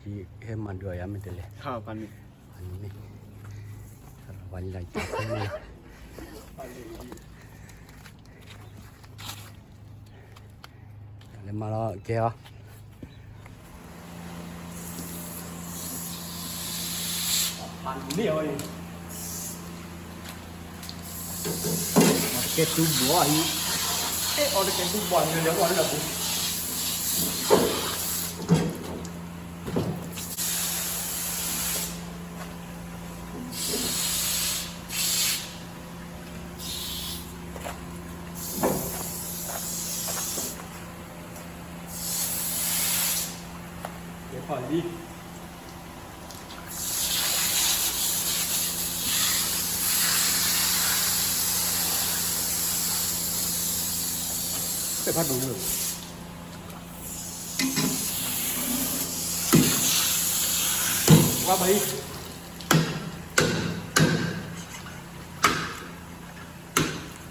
ဟဲမၤဒုးအီၤယၤမ့ၢ်တလဲၣ်, ပှၤန့ၣ်, ပှၤန့ၣ်လၢယတၢ်ဖဲန့ၣ်, လဲၤမၤလီၤကဲအီၤ, တကဲတူဘီၣ်အံၤ, အဲၣ်အီၤတကဲတူဘီၣ်န့ၣ် လဲၤဝဲလၢပူၤ ဖး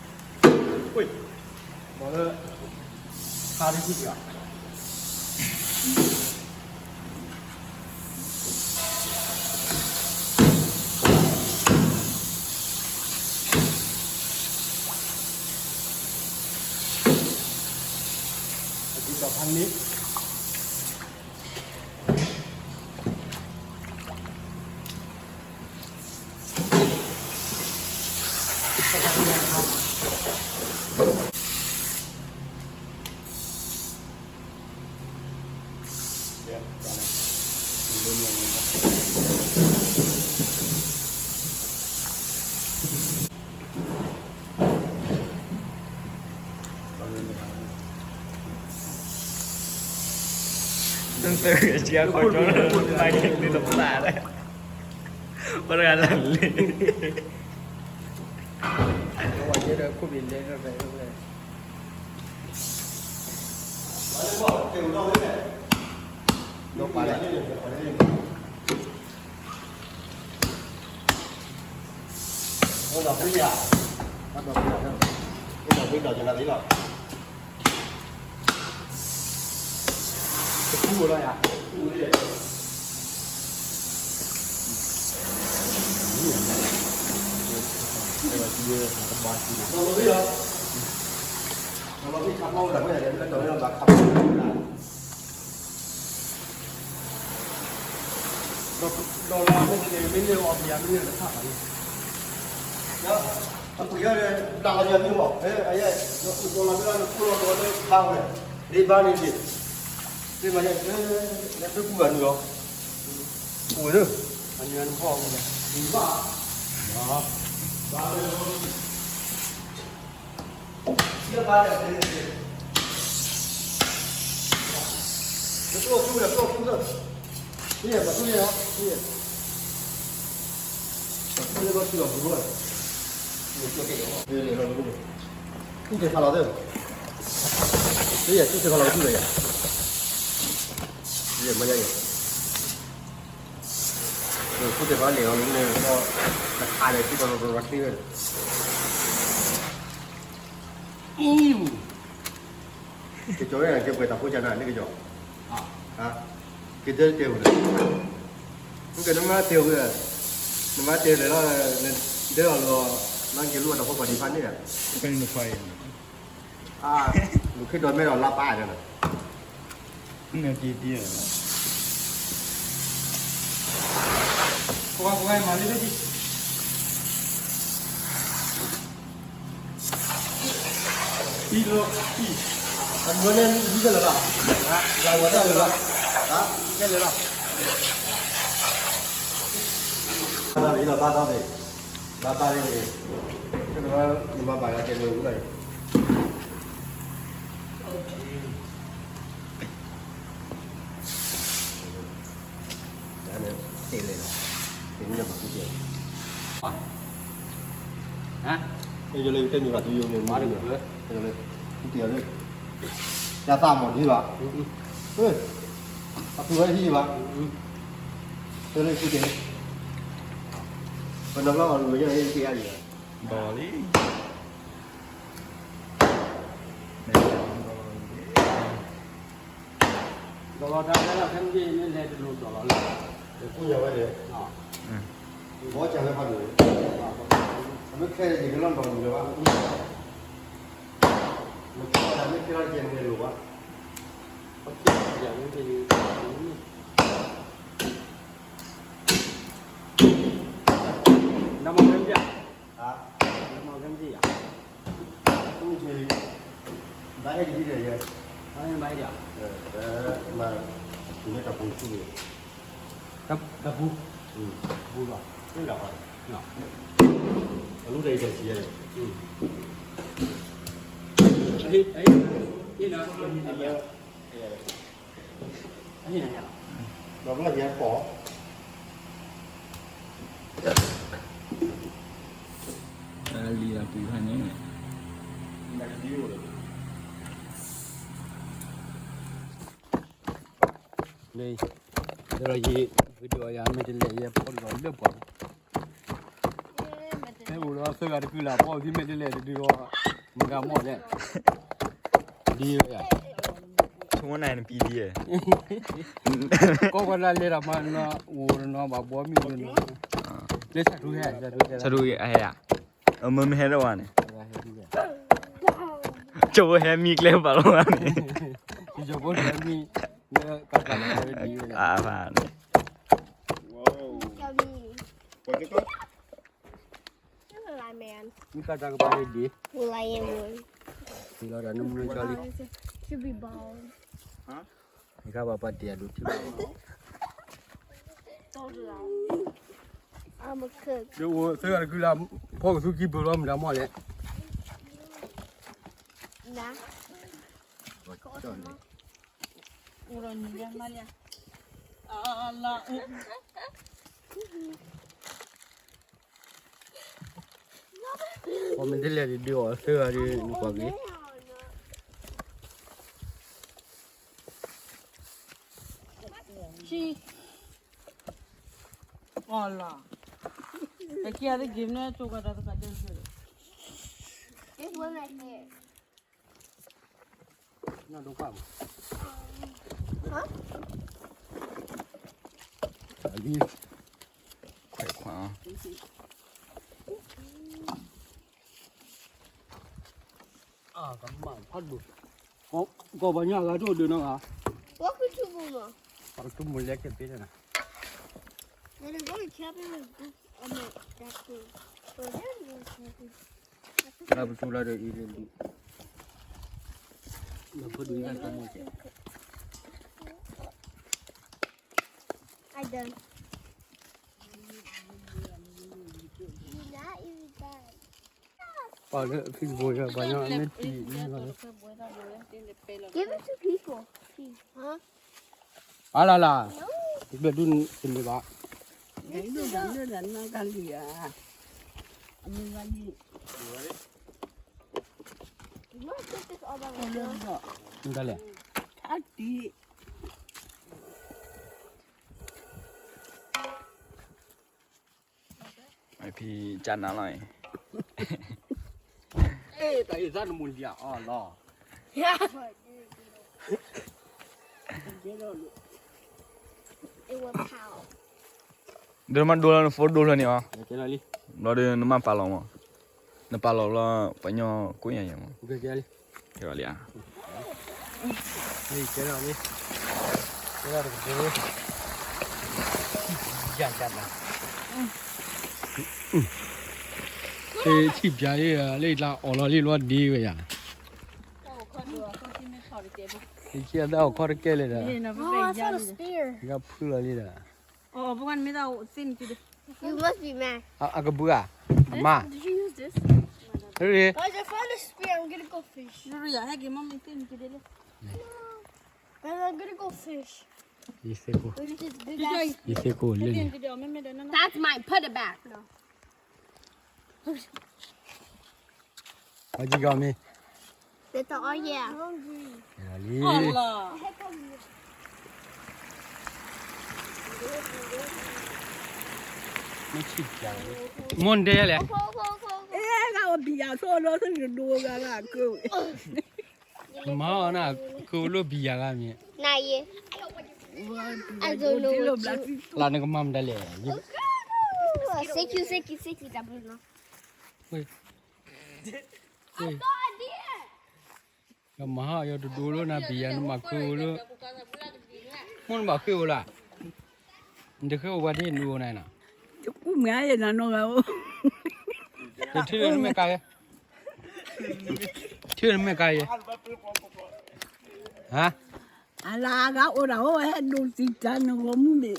ဒိၣ်လၢ ဝါဘၣ်အံၤ, ဘီလၢ ခါဒ်ဆံးကၤ အဒုးဒီးဖးန့ၣ် ပှၤတဂၤလၢ်လံ တခူလီၤယၤ ဒီးလီၤမ့ၢ်န့ၣ် မ့ၢ်န့ၢ်အီၤပယၤ မ့ၢ်န့ၢ်တဖၣ်ဘၣ်န့ၣ် ဒီးအပှ့ၤအီၤဒီး ဘျးလီၤယၤမ့ၢ်မး အယဲၢ် ဒီးအိၣ်ကီၤလီၤမ့ၢ်လီၤ နခိၣ်လီၤဒီးလၢဘါဝဲ ဒ့ဘါန့ၣ်ဒ့ၣ် သ့ၣ်မၤယဲၢ် လၢတကူၣ်ဘၣ်န့ၣ်လီၤ အိၣ်ဝဲလၢ အန့ၣ်နဖီၣ်အီၤမ့ၢ်လီၤ ဘါ ဘါလၢ အံၤ ကကီၤဝဲကဲပှဲၤတၢ်ဖိကနၤ န့ၣ်ကကီၤ ကတဲတဲဝဲ နကနမၤတဲဝဲ နမၤတဲလဲၣ်လီၤ ဒဲအီၤလီၤ နက့ၤလိၣ်တၢ်ဖိကီၢ်ဒံးဖးန့ၣ် လူၤခ့ဒီးမဲဒီးလါပၢ်ဒီး နက့ၤတံၢ် ပှၤပှၤမၤလၢလၢ အမ့ၢ်န့ၣ် ယကလဲၤဘၣ် ယကလဲၤဘၣ် ယကလဲၤဘၣ် ဘၣ်ဘၣ်န့ၣ် ဘၣ်ဘၣ်န့ၣ် နမၤဘၣ်ယၤကဲမ့ၢ်ဝံၤလီၤ တ့ၢ်လဲၣ်လီၤ တ့ၢ်န့ၣ်ဘၣ်ကူၣ်တ့ၢ် ဟါ ယလၢတဲမ့ၢ်ဘၣ်တူယိၤန့ၣ် မၤတက့ၢ် ယသးမၤဒံးဘၣ် အပူၤဝဲဟံၣ်ဘၣ် တလၢကူၣ်တ့ၢ် ပနဘျီအီၤလူၤဝဲယဲၢ်ဟံၣ်က့ၤအါလံ ဘီလံ မ့ၢ်ဘီလံ မ့ၢ် ကၠီလီၤတၢ်လၢလၢ်ခဲမုၢ်က့မ့ၢ်လဲၤတလိၤကၠီလီၤလၢ်, ကိၣ်ညါဝဲန့ၣ်, ဘီစၢ်ဝဲဖးဒိၣ်, အမ့ၢ်ခဲအံၤကလီၢ်နီၢ်မံၤလၢၤဘၣ်, မ့ၢ်ခဲလီၤတကဲမ့ၢ်လိၤဘၣ်, နမၤဝဲမ့ၢ်, နမၤဝဲမ့ၢ်, ဘၣ်ဟဲဒ်လဲၣ်ယဲ, ဘၣ်ဟဲဒ်, မၤ, မ့ၢ်တၢ်ပူၤဆူၣ်န့ၣ်, တၢ်ပူၤ, ပူၤလီၤ, အလူတၢ်အံၤတၢ်ဆံးယဲ, အဟ့ၣ်, အဟ့ၣ်, အဟ့ၣ်နၤ, ဒီးဘျီယဲပီၢ်, လံာ်အပူၤဖဲန့ၣ်, လံာ်, ဒီးယံၤ, ဝံၤဒီးယၤမ့ၢ်တလဲၤယဲဖီၣ်ဒီးလၢပှၤ, ဖဲအိၣ်ဒီးသၢဂၤတကုလၢ်ဖီၣ်ဖံးမ့ၢ်တလဲၤတဒုဒီး, မတၤမီၢ်လဲၣ်, ဒ်ဝဲယၤ ဆိကမိၣ်နၤနပံဒ်ဧါ, ကီၢ်ပှၤလၢလဲၤဒီးမၤနီၤ အိၣ်နီၤဘၣ်ဘီမုၢ်နီၤ, လၢဆၣ်ထူဟဲ, ဆၣ်ထူဟဲ, ဆၣ်ထူဟဲယၤ, အမ့ၢ်မ့ၢ်ဟဲဒီးဝဲန့ၣ်, ကၠိဖိဟဲမံကျဲဘၣ်လီၤဝဲန့ၣ်, ကၠိဖိဟဲမံ, လၢကၢ်ကၢ်လီၤဝဲဒ်ဝဲယၤ, အဖါန့ၣ် Yummy. What you got? This is lemon. မ့ၢ်ကၢ်တၢ်ကပၤန့ၣ်ဒ်, Lemon. ထံလီၤဒီးနမုၢ်ကၠီလံ, Should be bald. Huh? မ့ၢ်ကၢ်ပၤပၤတ့ၢ်အဒိၣ်ထံလီၤ, I'm a cook. ဒီးအိၣ်သၢဂၤတကုလၢ်, ဖီၣ်ကသူခံဘျီမတၤမီၢ်လဲၣ်, နၤ အိၣ်ဒီးညီလၢမါလၢ, အလၢ, ပှၤမ့ၢ်တလဲၤဒုးအီၤသၢဂၤဒီး နကွၢ်က့ၤ, အလၢ, အကဲသ့ၣ်ဂ့ၤမနုၤကၠိကတၢ်တကးတဲ, ခွဲးခွါ, ကီၢ်ပှၤညါဂၤဒိၣ်ဒုးနီၢ်ဂၤ, ပှၤကထူမူလဲၤက့ၤပ့ၤန့ၣ်, လၢပသူလၢဒီးအံၤလံ, လၢဖိဒုးတၢ်ကမိၣ်ကဲ, I done. ပှၤလၢဖံးဘိယၤပှၤညီမ့ၢ်တံၢ်န့ၣ်, Give it to people. Huh? အလၢလၢ, တဘျီဒုးတမ့ၢ်ဘၣ်, နတၢ်လံၤဧါ, အမ့ၢ်ဘၣ်လံ, မ့ၢ်တၢ်လဲၣ်, အတံၢ် ဖံးကၢ်နၤလီၤအံၤ, တၢ်အံၤသၣ်နမူလံအီၤလီၤ, ဒီးနမၤဒိလီၤနဖိဒိလီၤန့ၣ်အီၤ, ဘျီဒီးနမၤပာ်လီၤမး, နပာ်လီၤဘျီ ပှၤညီကိးညါယဲမး, ကဲလံဧါ, ကဲလံ, ယၤယၤဘၣ်, ဆံးပၠးလံ, လၢတၢ်အီၣ်လီၤလံလီၤဒ့ဝဲယၤ, ဆံးအတၢ်အီၣ်ခီတကဲလၢၤဒီး, ယဖုလီၤလံဒီး, You must be mad. အကဘုဧါ, အမါ, Did you use this? Guys, I found a spear. I'm gonna go fish. Guys, I'm gonna go fish. ယသ့ၣ်ကိၣ်, ယသ့ၣ်ကိၣ်လံ, That's mine. Put it back. အီၣ်ကံကီမ့ၢ်, လံ, မိၢ်နတဲလဲၣ်, အဲ ဂၤအီၣ်ဘံယၤဆိလီၤဆိဒိဂၤဂၤကၢဝဲ, နမၤအီၤနၤ, ကၢလိၣ်ဘံယၤဂၤမ့ၢ်, နၤယ့, လၢနကမၤမတၤလဲၣ်. စ့ကံ စ့ကံ စ့ကံ တၢ်ဘျုးနီၤ. ဝ့ၢ်, ဝ့ၢ်, ယမၤဟါယတဒိလၢနၤဘံယၤ နမၤဃ့အိၣ်လၢ, မိၢ်နဘၣ်ဃ့အိၣ်လၢ, နတဃ့အိၣ်ပှၤဒ့နုာ်အိၣ်နၤနီၤ. ယကူမ့ၢ်ယနၤနီၤဂၤအိၣ်, ထံၣ်နမဲာ်ကါယဲ, ထံၣ်နမဲာ်ကါယဲ, ဟါ, အလၢအဂၤအိၣ်ဒၣ်အိၣ်ဟဲဒိးသံတၢ်နဂီၢ်မူန့ၣ်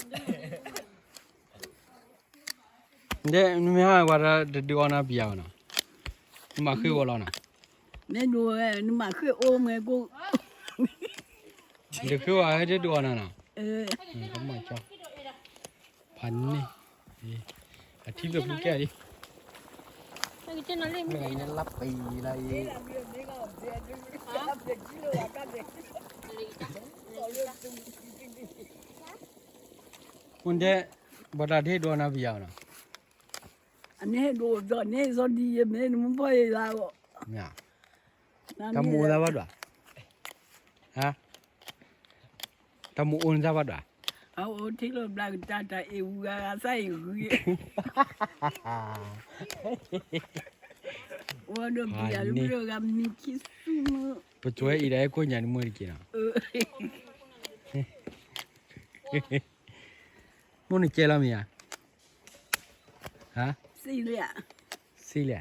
ဒ်နမ့ၢ်ဟါဝဲဒၣ်တဒုးအီနၤဘံယၤဘၣ်နီၤ, နမၤဃ့အိၣ်လီၤနီၤ. မ့ၢ်ဒိးဝဲ နမၤဃ့အိၣ်မ့ၢ်ကိၣ်, တဃ့ဝဲဟဲဒုးအီနၤနီၤ. ကမၣ်ကၠီ, ဖးန့ၣ်, အထံလၢာ်ဖုကဲလံ, လၢပံလၢအံၤ မ့ၢ်ဒဲ, ဘၣ်တၢ်ဒ့ဒိးနၤဘံယၤနီၤ. အန့ၣ်ဒိးဒီးန့ၣ် စီၤဒံယမ့ၢ်နမူဖီၣ်ယလါဂီၢ်, တၢ်မူအိၣ်သးဘၣ်ဒွး, ဟါ, တၢ်မူအိၣ်နသးဘၣ်ဒွး, အအိၣ်ထံလီၤဘျါကတၢၢ်တၢ်အ့ၣ်ဝူဂၤဂၤသးအ့ၣ်ဂုၤ, ဝဲဒိးဘံယၤလၢမုၢ်ဂၤမံၤခံဆူမုၢ်, ပကၠီအံၤဒၣ်အဲၣ်ခိၣ်ညါနမုၢ်တက့ၢ်နီၤ. မိၢ်နကဲလီၤမ့ၢ်ဧါ, ဟါ, စံလံ, စံလံ,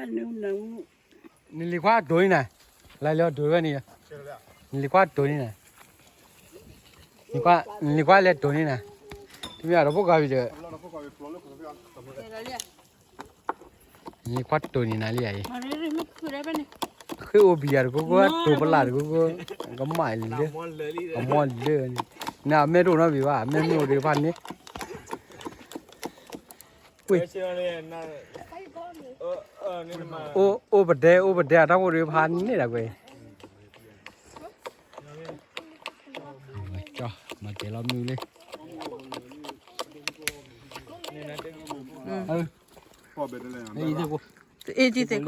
နလံၤခွါတိၤန့ၣ်နၤ, လၢလၢတိၤဝဲန့ၣ်, နလံၤခွါတိၤန့ၣ်နၤ, နလံၤခွါလဲၤတိၤန့ၣ်နၤ, တမ့ၢ်အဒီးဖိကၤဘံၣ်ဒီး နလံၤခွါတိၤန့ၣ်နၤလံယၤအံၤ, ဃ့အိၣ်ဘံယၤတကိကိ, တိၤပလၢ်တကိကိ, ကမၣ်လၢ, ကမၣ်လၢန့ၣ်, နမဲာ်တအိၣ်နီတဘ့ၣ်ဘၣ်, မဲာ်မ့ၢ်အိၣ်ဒီးဖးန့ၣ်, ဝ့ၢ်, အိၣ်ပဒဲ အိၣ်ပဒဲအတၢ်အိၣ်ဒီးဖးန့ၣ်ဒၣ်ကွဲ, မၤကဲလီၤမုၢ်လံ, အ့ၣ်, သ့ၣ်ခိၣ်,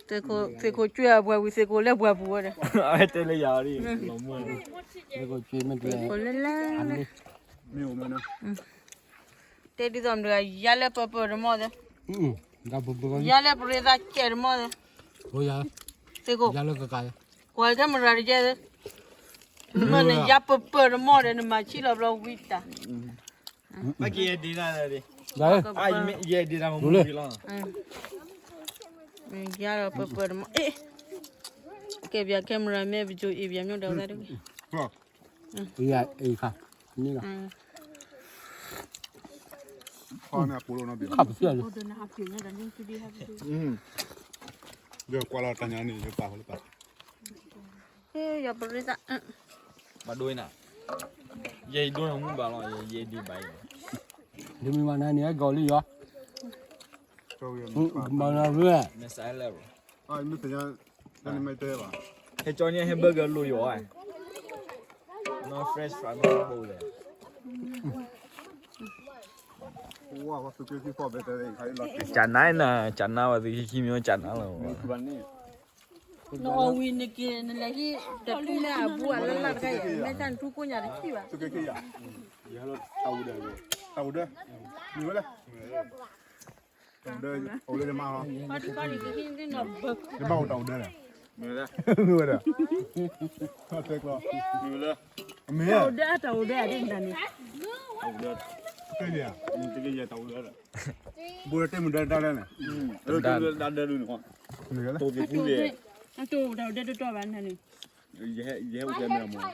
သ့ၣ်ခိၣ်ကွံာ်အပှၤဝံၤ သ့ၣ်ခိၣ်လဲၤပှၤပူၤဝဲဒီး, သ့ၣ်ခိၣ်လဲၤလဲၤ, တဲဒ်သိးမတၤ ယါလၢပပၢၢ်တမီၢ်သ့, ယါလၢပရ့သးကဲတမီၢ်သ့, သ့ၣ်ခိၣ်, ကွၢ်ခဲမရၤတကဲသ့, မ့ၢ်န့ၣ် ယါပပၢၢ်တမီၢ်ဒီး နမၤဆံၣ်လီၤဘျီဝံၤတၢ် ယါလီၤပပၢၢ်တမီၢ်, အ့ၣ်, ကဲပျး camera man ပကၠိအ့ၣ်ပျး မ့ၢ်ဒီးဝဲဒၣ်တဂ့ၤ, ယါအ့ၣ်ခါ, န့ၣ်လီၤ, ခါပသ့ၣ်လီၤ, ယကွၢ်လီၤတၢ်ညါန့ၣ် ယပာ်ဃိလၢပာ် ယပရ့သး, ဘၣ်ဒိနၤ, ယဲအံၤဒိနမူဘၣ်လီၤ, ယဲအံၤဒံးဘၣ်အံၤ, ဒ်မ့ၢ်မၤနၤန့ၣ် အဂီၢ်လံယီၤ, မၤနၤရ့, ဟဲကၠီန့ၣ် ဟဲဘၢၣ်ကလိာ်ယီၤ, နီၢ် fresh fry မ့ၢ်ဘိလဲၣ်, ကနါနၤ, ကနါဝဲသုခံခံမ့ၢ်ကနါလီၤ, နအီၣ်ဝံၤနက့ၤ နလဲၤဟံး တထူၣ်န့ၢ်အဘူးအလၢ်လၢ်တခါအံၤ မ့ၢ်တၢ်နထူၣ်ကိၣ်ညါတထံၣ်ဘၣ်, တၢ်အိၣ်ဒၢ, တၢ်အိၣ်ဒၢ, မ့ၢ်ဝဲလဲၣ်, တၢ်အိၣ်ဒၢ, အိၣ်လၢယမါလီၤ, ယမါအိၣ်တၢ်အိၣ်ဒၢဒီး, မ့ၢ်ဝဲဒၣ်, မ့ၢ်ဝဲဒၣ်, တၢ်အိၣ်ဒၢ, တၢ်အိၣ်ဒၢဒ်န့ၣ်, တၢ်အိၣ်ဒၢ, တၢ်အိၣ်ဒၢ, ဘိတတဲမုၢ်ဒၢတၢ်ဒၢန့ၣ်, တၢ်ဒၢန့ၣ်, တၢ်အိၣ်ဒၢတတီၤဘၣ်န့ၣ်, ယဟဲအိၣ်ဖဲမ့ၢ်မ့ၢ်,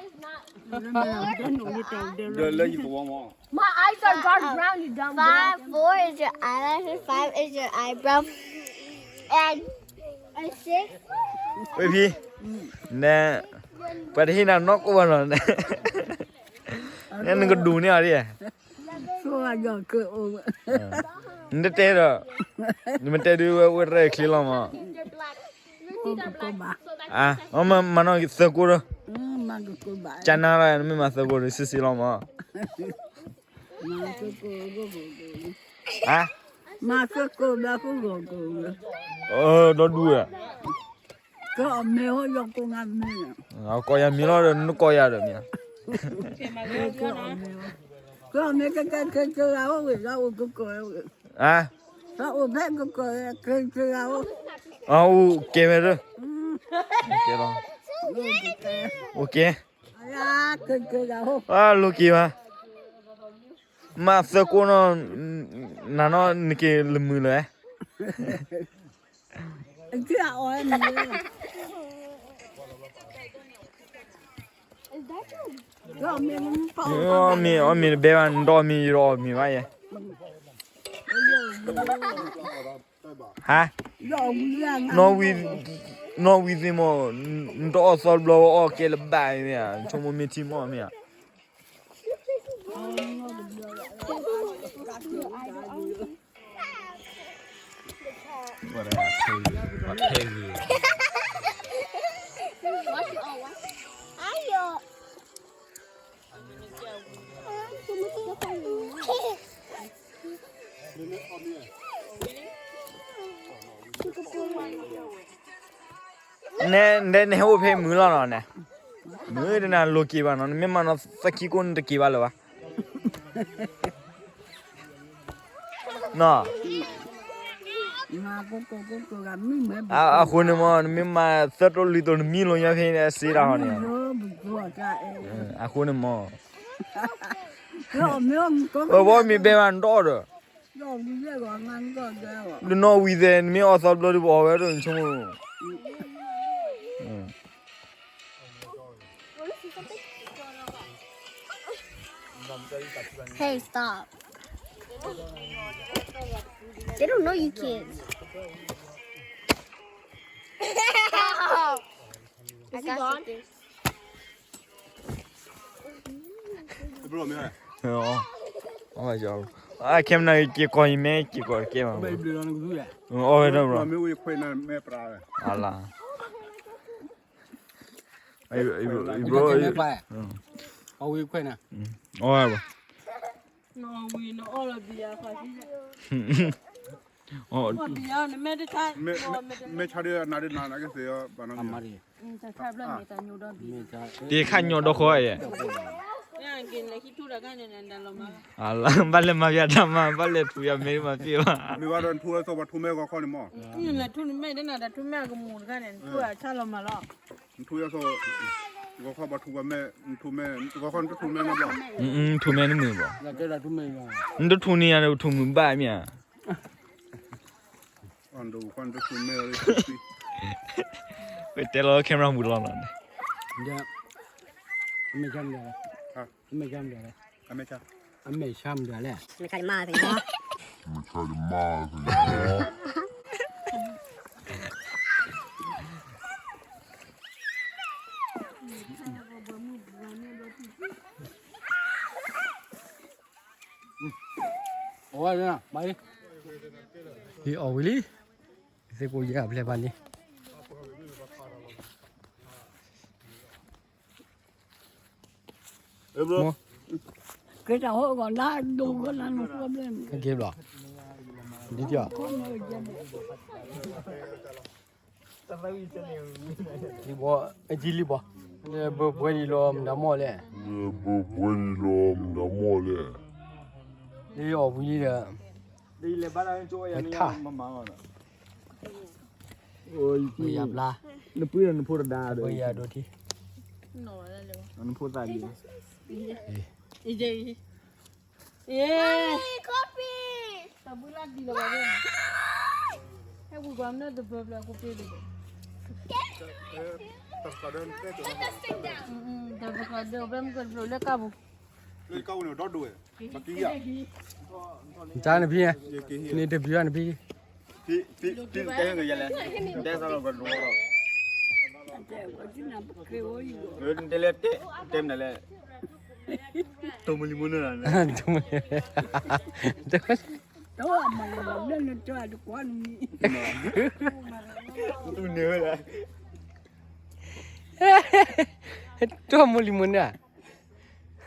လၢယသဝီမ့ၢ်, My eyes are dark brown, you dumb girl. Five, four is your eyelashes, five is your eyebrow, and, and six. ဝ့ၢ်ဖံ, နဲ, ပှၤတဟ့ၣ်နၤနီၢ်ကအိၣ်ဘၣ်နီၤ, နဲနကဒူးန့ၢ်အီၤဒ်, နတတဲဒီး, နမတဲဒုးဝဲဝဲရဲၣ်ချ့လီၤမး, အမၤနီၢ်သၢကိၢ်ဒီး, ကနါလီၤ နမ့ၢ်မၤသၢကိၢ်ဒီး စံးစံးလီၤမး, မၤသၢကိၢ်ဒီး, ဒီဒူၣ်ဝဲ, ကိးယၤမ့ၢ်လီၤဒီး နကိးယၤဒီးမ့ၢ်ဧါ ကဲမၤကဲကဲအီၤမ့ၢ် ကဲကဲကဲကဲဂၤအိၣ်ဝဲ လီၤအိၣ်ကကီၢ်ဝဲ အါ လီၤအိၣ်ဖဲကကီၢ်ဝဲ ကဲကဲဂၤအိၣ် အအိၣ်ကဲဝဲလၢ ကဲလီၤ အိၣ်ကဲ အကဲကဲဂၤအိၣ် အလိၤက့ၤဘၣ် မ့ၢ်သၢကိးနီၤ နၤနီၤနက့ၤလၢမုာ်လၢၤ မ့ၢ်အီၣ်မ့ၢ်တဘဲဘၣ် နတအီၣ်မ့ၢ်ယအီၣ်မ့ၢ်ဘၣ်ယဲ ဟါ နီၢ်ဝံၤ နီၢ်ဝံၤသ့ၣ်မ့ၢ် နတအီၣ်သီတဘျီအီၣ်ကဲလၢၤဘၣ်မ့ၢ်ဧါ ဆိကမိၣ်မ့ၢ်ထံမီၢ်မ့ၢ်ဧါ နဲ နဲ နဟဲအိၣ်ဖဲမုာ်လီၤနီၤန့ၣ် မုာ်တနၤလိၤက့ၤဘၣ်နီၤ နမ့ၢ်မၤနီၤသၢခံကိၢ်နတက့ၤဘၣ်လၢၤဘၣ် နီၤ အဃိန့ၣ်မ့ၢ် နမ့ၢ်မၤသၢတိၢ်လွံၢ်တိၢ် နမံလိာ်ညါဖဲန့ၣ် စ့တၢ်ဟီန့ၣ် အဃိန့ၣ်မ့ၢ် ပဘီမ့ၢ်ဘဲမးနတအီၣ်ဒီး တနီၣ်ဝံၤသဲး နမ့ၢ်အီၣ်သီဘျီဒီး ပအီၣ်ဝဲဒၣ်နဆိကမိၣ် Hey, stop. They don't know you kids. Stop. I got something. အခဲမနက့ၤကီၢ်အံၤမ့ၢ်က့ၤကီၢ်တကဲမး အီၣ်ဝဲဒၣ်ဘျီ အလါ ဘျီ အီၣ်ဝဲဘျီ မဲာ်ဆါဒ်နၤဒ်နၤနကသ့အီၤဘၣ်နီၤ တခါညီဒီးဃီအဲၣ် ဘၣ်လဲၤမၤပျးတၢ်မၤ ဘၣ်လဲၤထူယၤမဲာ်မၤသ့ဘၣ် မ့ၢ်ဘၣ်ဒီးထူဝဲသိးပှၤထူမဲဂီၤခီန့ၣ်မး နထူယသိး ဂီၤခီပှၤထူမဲာ် နထူမဲာ် ဂီၤခီနတထူမဲာ်နီတဘျီ ထူမဲာ်နမုာ်ဘၣ် နတထူန့ၣ်ယၤနထူမုာ်ဘၣ်မ့ၢ်ဧါ ပတဲလီၤ camera မူလီၤနီၤ အမဲာ်ဆါမဒၤလဲၣ် အမဲာ်ဆါမဒၤလဲၣ် အမဲာ်ဆါမဒၤလဲၣ် အီၣ်ဝဲလံ ဟံးအီၣ်ဝံၤလံ သ့ၣ်ကိးယဲၢ်အပျဲၢ်ဘၣ်လံ ကဲတၢ်ဟိဂီၤလါဒိၣ်ဂီၤလါနဖိဘျဲၣ် ကဲဘျီ ဒ်တၢ် လံဘီ အကံလံဘီ လၢဘၢပှဲၤဒံးလီၤမတၤမီၢ်လဲၣ် ဘၢပှဲၤဒံးလီၤမတၤမီၢ်လဲၣ် လံအီၣ်ဝံၤလံဒီး ထၣ် ပှ့ၤယၤဘျါ ပှ့ၤယၤဒိၣ်ထံ နဖိသၣ်ဒံး တၢ်ဘုလၢဒံးလီၤဘၣ်န့ၣ် ဟဲဝံၤကွၢ်မနုၤတဘၢဘျီ ကိးပ့ၤလံ တၢ်ပကီၢ်ဒိၣ်ဘဲမုၢ်ကတဖျိလၢကါပူၤ နတၢ်နဖံး နတဘျီနဖံး တဲသးလီၤကဒိၣ် တဲလဲၣ် တဲမနုၤလဲၣ် တိၢ်မလံမနုၤလီၤ တိၢ်မလံ တိၢ်မလံ တိၢ်မလံမနုၤ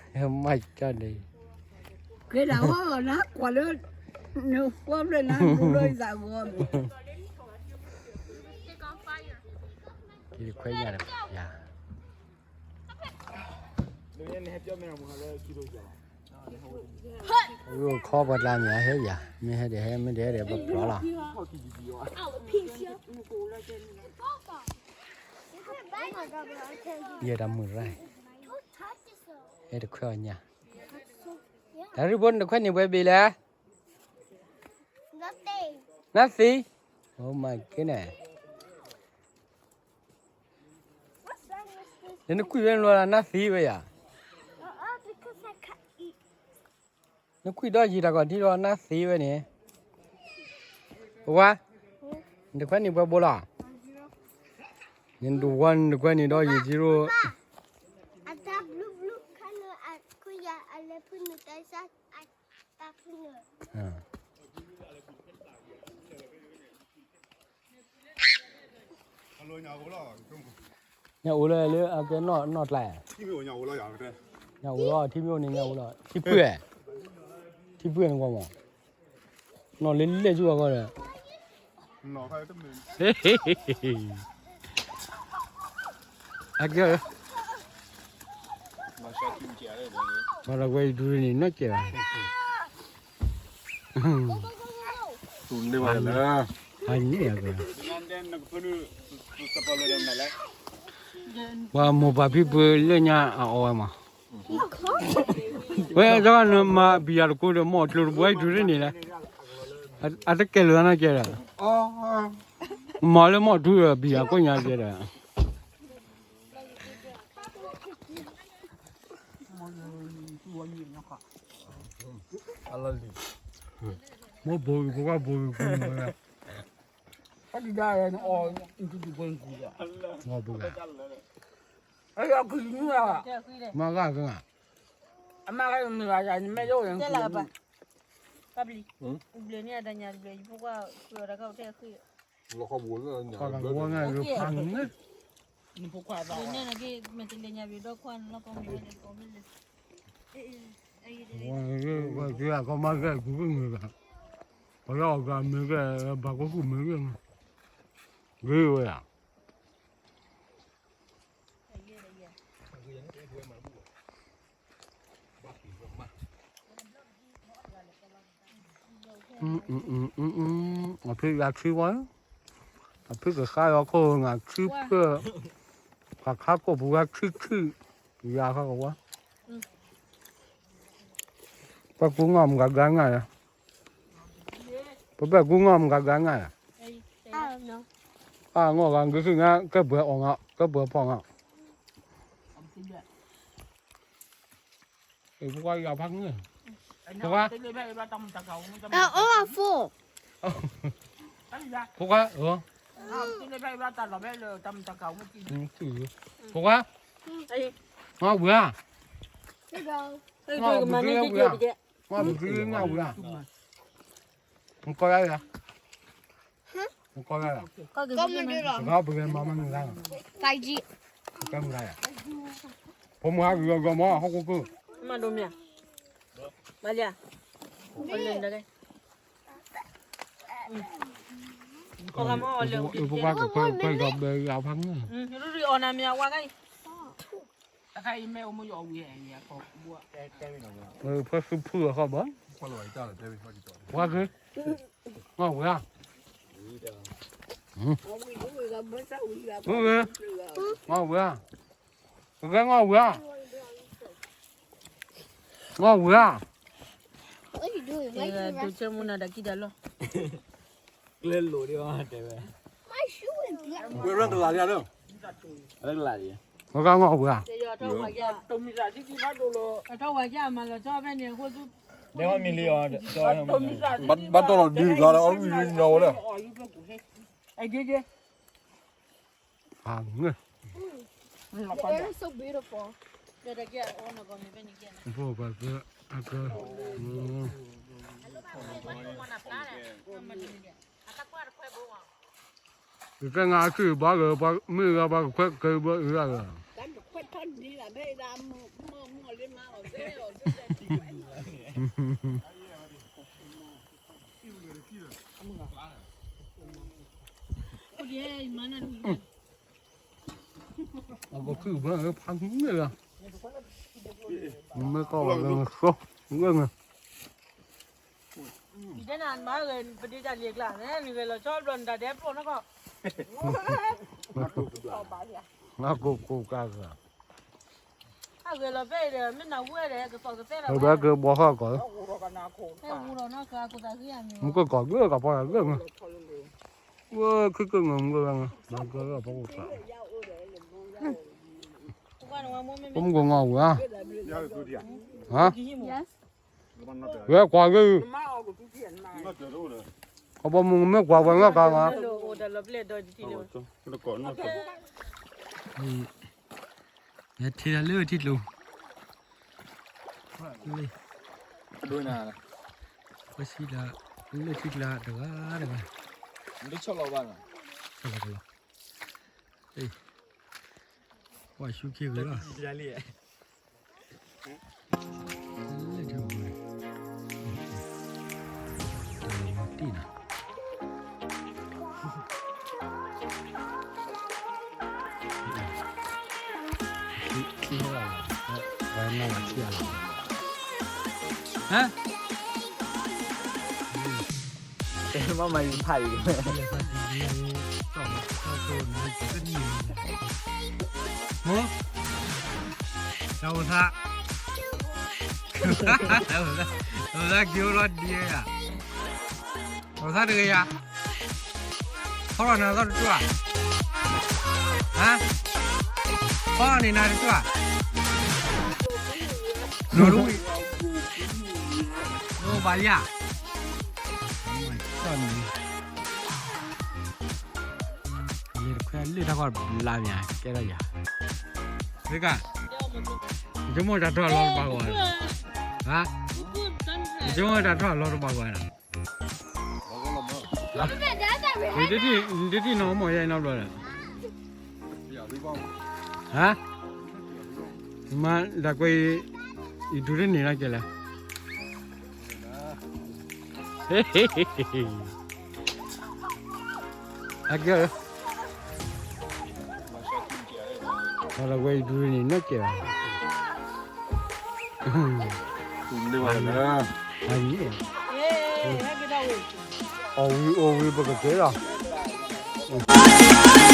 ဧါ မၤကၢ်န့ၣ် ကဲဒၣ်ဟီဂီၤနၤ ကွၢ်လၢ နကွၢ်ဖျဲၣ်နၤ ဒိၣ်လီၤယသးဂီၤမ့ၢ် က့ၤခွဲညါတယၤ အ ခီပှၤတၢ်မ့ၢ်ဟဲယၤ, မ့ၢ်ဟဲဒ်ဟဲ မ့ၢ်ဒ်ဟဲဒ်ပဖျီလီၤ. ယဲတၢ်မုၢ်ရၢ်, ဟဲတခွဲအီၤညါ, တၢ်ရူၢ်ဖိနတခွဲန့ၣ်ပှဲၤဘ့ၣ်လဲၣ်. Nothing. Oh my goodness. နကွံာ်ဝဲလီၤ nothing ဝဲယၤ, နကွံာ်ဒီးယံာ်တၢ်ကီၢ်ထံလီၤ nothing ဝဲန့ၣ်, ဝါ, နတခွဲန့ၣ်ပှဲၤဘိလီၤ, နတဝါနတခွဲန့ၣ်ဒီးယံာ်ထံရိၣ် ညၣ်အိၣ်လၢလၢအကဲနီၣ်ကျါ, ညၣ်အိၣ်လီၤ ထံမ့ၢ်အိၣ်န့ၣ် ညၣ်အိၣ်လီၤ ထံပုၢ်, ထံပုၢ်န့ၣ်ကွၢ်မး, နီၣ်လၢလဲၣ်ကၠူအဂီၢ်ဒီး အကဲ, မၤလီၤကွဲးဒူန့ၣ် နီၢ်ကဲဘၣ်, တူၢ်န့ၢ်ဘၣ်လၢ, ဟးန့ၢ်အကဲ, ပှၤမိၢ်ပၢ်ဖံဖုလၢညါအအီၣ်ဝဲမး, ဝဲဒၣ်နမၤဘံယၤတကိးဒီး မီၢ်ကျိၤတဘိအံၤဒူန့ၣ်လဲၣ်, အတကဲလၢၤနီၢ်ကဲဒီး, မၤလၢမီၢ်ထူဒီးဘံယၤကိးညါကဲဒီး မ့ၢ်ဘိဂ့ၤ ဖိခွါဘိဂ့ၤကွံာ်မ့ၢ်, မၤဂ့ၤက့ၤ, အမၤဂ့ၤမ့ၢ်ဂ့ၤ နမ့ၢ်ယိၣ်န့ၣ်, ပဘျံး, ဘျံးန့ၣ်အတၢ်ညါတဘျီ ယဖိခွါကွံာ်အီၤတၢ်ခါအိၣ်ထဲအဃ့ၢ် ကီၢ်ကဝီၤန့ၣ် ဖးန့ၣ်, န့ၣ်နက့ မ့ၢ်တလဲၤညါဘၣ်ဒီးခွါန့ၣ်လီၤ ကီၢ်မ့ၢ်ဝဲန့ၣ် ကီၢ်မ့ၢ်လဲၣ်, ကီၢ်မ့ၢ်ဂ့ၤ, ပှၤလၢအီၣ်ကမ့ၢ်ဂ့ၤ ဘၣ်ကီၢ်ကူၣ်မ့ၢ်ဂ့ၤ, ဂ့ၤဝဲယၤ အဖံယၤဆံဝဲ, အဖံကခါအီၤခိၣ်နၢ်ဆံဖျၢၣ်, ပှၤခါကိာ်ပူၤဝဲဆံဆံ, ယၤခါကဝါ, ပှၤကူငီၢ်မဂၤဂၤနၤယၤ, ပဘၣ်ကူငီၢ်မဂၤဂၤနၤယၤ, အငီၢ်ဂၤဂ့ၤဆူညါ ကဲပှဲၤအီၣ်ငါ ကဲပှဲၤဖီၣ်ငါ ဖိခွါယၤဖးန့ၣ်, ဖိခွါ, ဖိခွါ, ဖိခွါ, မၤဝံၤဧါ, မၤဝံၤဧါ, မကီယၤဧါ မကီယၤဧါ, မကီပဂဲၤမၤမနုၤဂၤ, ကဲမုၢ်ဂၤဧါ, ဖိမုၢ်ဟါဂုၤဂီၤမၤဟီၣ်ခိၣ်ခိၣ်, မၤဒိၣ်မ့ၢ်ဧါ, မၤလၢ, အီၣ်လၢနကဲ, ဖိခွါကကွဲးကကွဲးကဘဲယၤဖးန့ၣ်, ရူၢ်ရူၢ်အီၣ်နၤမ့ၢ်အဝါကါအံၤ, ဖဲသုဖုအဃီဘၣ်, ဝါဂ့ၤ, ငီၢ်ဝဲဧါ, ဝဲ, ငီၢ်ဝဲဧါ, ပကဲငီၢ်ဝဲဧါ, ငီၢ်ဝဲဧါ, ဒိၣ်ဆၢမူနၤတၢ်ကံၢ်တၢ်လီၢ်, ကျဲလိာ်ဒံးတဲဝဲ, ဝဲရၢ်ကလာ်ဒံး, ရၢ်ကလာ်ဒံး, ပကဲငီၢ်ဝဲဧါ, ထီၣ်ဝဲကမၤလီၤဆီဖဲန့ၣ်အဃိသူ, ဘၣ်တီၢ်လီၤဒုးဂၤလီၤ အီၣ်ဝံၤလံညီဝဲလၢ, အဂ့ၤဂ့ၤ, ဟးငဲၢ်, ဖိပၢ်သၢအကဲ, ယကဲငါအစုဘၣ်လၢ မ့ၢ်ဂၤပှၤကခွဲးကဲဘၣ်အဂၤလၢ အကခုၣ်ဘၣ်ဖးမ့ၢ်လီၤ, မ့ၢ်ကီၢ်ဝဲလၢနဆိ ဂၢၢ်မး ယတဲနၤမၤဂ့ၤ ပဒ့တၢ်လံၤကျါန့ၣ် နဂဲၤလီၤဆီဘျီနတၢ်ဒဲးပျိၢ်နီၢ်ကီၢ် ငါကိၢ်ကိၢ်ကါကါ အဂဲၤလီၤဖဲအံၤဒီး မ့ၢ်နဝဲဒီး ကသီၣ်ကသဲလီၤ ဝဲကဘီဃီၣ်ကီၢ် မူကီၢ်ကီၢ်ဂၢၢ်ကီၢ်ဖီလာ်ဂၢၢ်မး ဝဲခံကငၢၢ်မူကီၢ်ဂၢၢ်မး မူကီၢ်ဂၢၢ်ဖီကီၢ် ပမူကီၢ်ငီၢ်ဝဲ ဟါ ဝဲကွၢ်ဂ့ၤ ကဘီမုၢ်မ့ၢ်ကွၢ်ဝဲငါကါမး ယထံၣ်လၢလၢထံကျိ လၢ ပှၤဆံလၢ လၢထံကျါတဂၤတဂၤ ဆီၣ်လီၤကလီၤ ပှၤဆူခံဂ့ၤလီၤ လၢထံပူၤန့ၣ် တၢ်လီၤမူတံၢ်နီၤ ခံဟဲလီၤ ဝဲနီၢ်လီၤခံဂၤလီၤ ဟါ တဲမ့ၢ်မၤယဖးအံၤ မိၢ် တၢ်အိၣ်သး တၢ်အိၣ်သး တၢ်အိၣ်သးက့ၤအိၣ်လီၤဒ်ဧါ တၢ်အိၣ်သးတဂ့ၤယၤ ဖီလီၤနၤသီတတူၢ်ဧါ ဟါ ဖီလီၤန့ၣ်နၤတတူၢ်ဧါ နီၢ်တဝံၣ် နီၢ်ဘၣ်လံဧါ ကၠီၣ်န့ၣ် လ့ၣ်တခွဲလ့ၣ်တၢ်ခီၣ်ဘျါမး ကဲထီၣ်ယၤ သ့ကၤ ယဆိကမိၣ်တၢ်ထီၣ်အလီၢ်တဘၣ်ဂီၤ ဟါ ယဆိကမိၣ်တၢ်ထီၣ်အလီၢ်တဘၣ်ဂီၤ နတထံၣ်နီၢ်မီၢ်ယဲအံၤနီတဘျီဒီး ဟါ မၤတၢ်ကွဲးအံၤ ယဒုးတန့ၢ်နီတကဲလဲၣ် အကဲ မၤတၢ်ကွဲးအံၤဒုးတန့ၢ်နီတကဲဘၣ် အံၤ အီၣ်ဝံၤအီၣ်ဝံၤပကကဲလီၤ